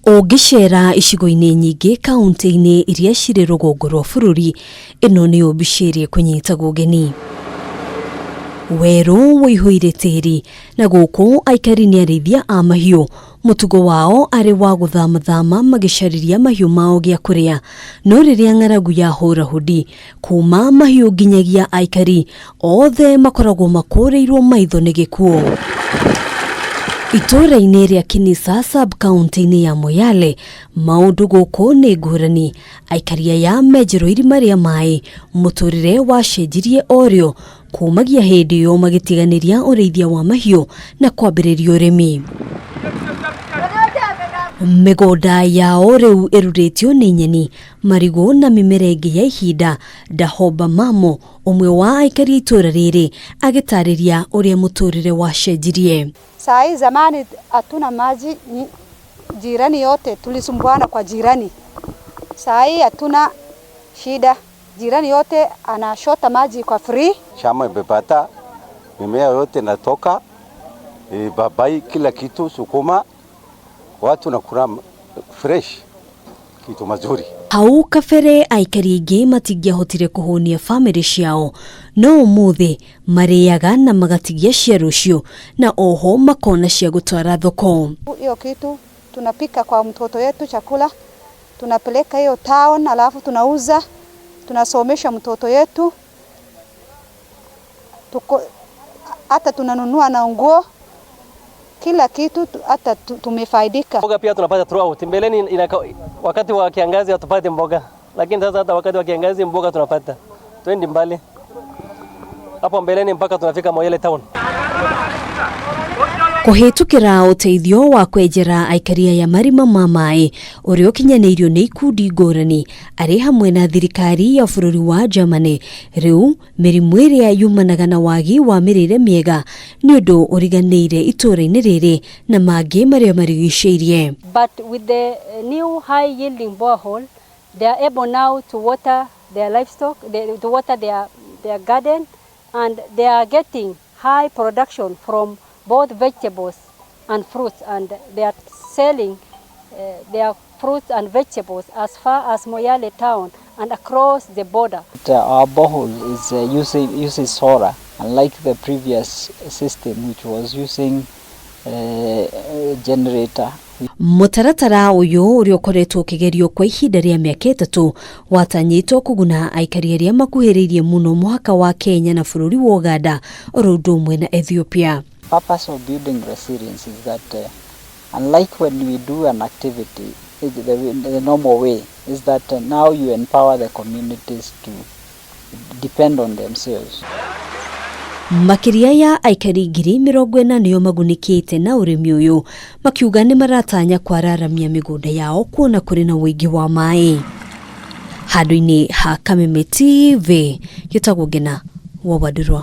Ũngĩceera icigo-inĩ nyingĩ kaũntĩ-inĩ iria cirĩ rũgongo rwa bũrũri, ĩno nĩyo mbica ĩrĩa ĩkũnyitagwo ũgeni. Werũ ũihũire tĩri, na gũkũ aikari nĩ arĩithia a mahiũ, mũtugo wao arĩ wa gũthamathama magĩcarĩria mahiũ mao gĩa kũrĩa. No rĩrĩa ng'aragu yahũra hũdi, Kuma mahiũ nginyagia aikari othe makoragwo makũrĩirwo maitho nĩ gĩkuũ. Itũũra-inĩ rĩa Kinisa sub-county-inĩ ya Moyale, maũndũ gũkũ nĩ ngũrani. Aikari aya menjerwo irima rĩa maĩ, mũtũrĩre wacenjirie orĩo kumagia hĩndĩ ĩyo magĩtiganĩria ũrĩithia wa mahiũ na kwambĩrĩria ũrĩmi. Mĩgũnda yao rĩu ĩrurĩtio nĩ nyeni, marigũ na mĩmera ĩngĩ ya ihinda. Ndahomba Mamo, ũmwe wa aikari a itũũra rĩrĩ, agĩtarĩria ũrĩa mũtũrĩre wacenjirie. Saa hii zamani hatuna maji, jirani yote tulisumbuana kwa jirani. Saa hii hatuna shida, jirani yote anashota maji kwa free. Shamba imepata mimea yote natoka, e, babai, kila kitu, sukuma, watu nakula fresh, kitu mazuri. Hau kabere aikari aingĩ matingĩahotire kũhũnia famĩlĩ ciao, no ũmũthĩ marĩaga na magatigia cia rũciũ na oho makona cia gũtwara thoko. Hiyo kitu tunapika kwa mtoto yetu chakula, tunapeleka hiyo town, alafu tunauza, tunasomesha mtoto yetu tuko, hata tunanunua na nguo kila kitu, hata tumefaidika. Mboga pia tunapata throughout. Mbeleni inaka, wakati wa kiangazi hatupati mboga, lakini sasa hata wakati wa kiangazi mboga tunapata. Twendi mbali hapo mbeleni mpaka tunafika Moyale town. Kũhĩtũkĩra ũteithio wa kwenjera aikari aya marima ma maĩ ũrĩa ũkinyanĩirio nĩ ikundi ngũrani arĩ hamwe na thirikari ya bũrũri wa Germany, rĩu mĩrimũ ĩrĩa yumanaga na wagi wa mĩrĩre mĩega nĩ ũndũ ũriganĩire itũũra-inĩ rĩrĩ na mangĩ marĩa marigicĩirie. But with the new high yielding borehole, they are able now to water their livestock, to water their garden, and they are getting high production from both vegetables and fruits, and they are selling their fruits and vegetables as far as Moyale town and across the border. Our borehole is uses solar, unlike the previous system which was using generator. Mũtaratara ũyũ ũrĩa ũkoretwo ũkĩgerio kwa ihinda rĩa mĩaka ĩtatũ watanyĩtwo kũguna aikari arĩa makuhĩrĩirie mũno mũhaka wa Kenya na bũrũri wa Uganda oro ũndũ ũmwe na Ethiopia. Purpose of building resilience is that unlike when we do an activity the normal way, is that now you empower the communities to depend on themselves. Makĩria ya aikari 40,000 nĩo magunĩkĩte na ũrĩmi ũyũ, makiuga nĩ maratanya kwararamia mĩgũnda yao kuona kũrĩ na ũingĩ wa maĩ. Handũ-inĩ ha Kameme TV, gĩtagwo Ngena wa Wandũrwa.